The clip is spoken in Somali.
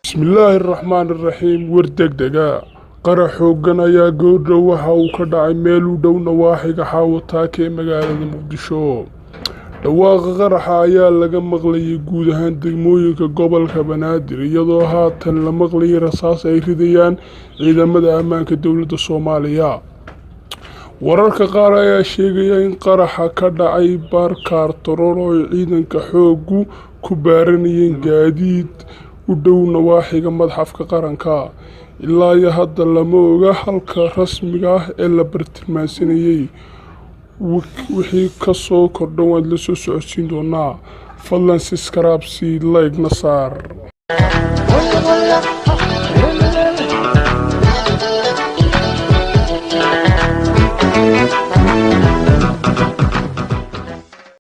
Bismillaahi raxmaani raxiim. War degdega: qarax xooggan ayaa goordhow waxa uu ka dhacay meel u dhow nawaaxiga Xaawataake ee magaalada Muqdisho. Dhawaaqa qaraxa ayaa laga maqlayay guud ahaan degmooyinka gobolka Banaadir, iyadoo haatan la maqlayay rasaas ay ridayaan ciidamada ammaanka dowladda Soomaaliya. Wararka qaar ayaa sheegaya in qaraxa ka dhacay baar kaartaroon oo ay ciidanka xooggu ku baaranayeen gaadiid u dhow nawaaxiga Madxafka Qaranka. Ilaa iyo hadda lama oga halka rasmiga ah ee la bartilmaameedsanayay. Wixii ka soo kordha waad la soo socodsiin doonaa. Fadlan subscribe, like na saar.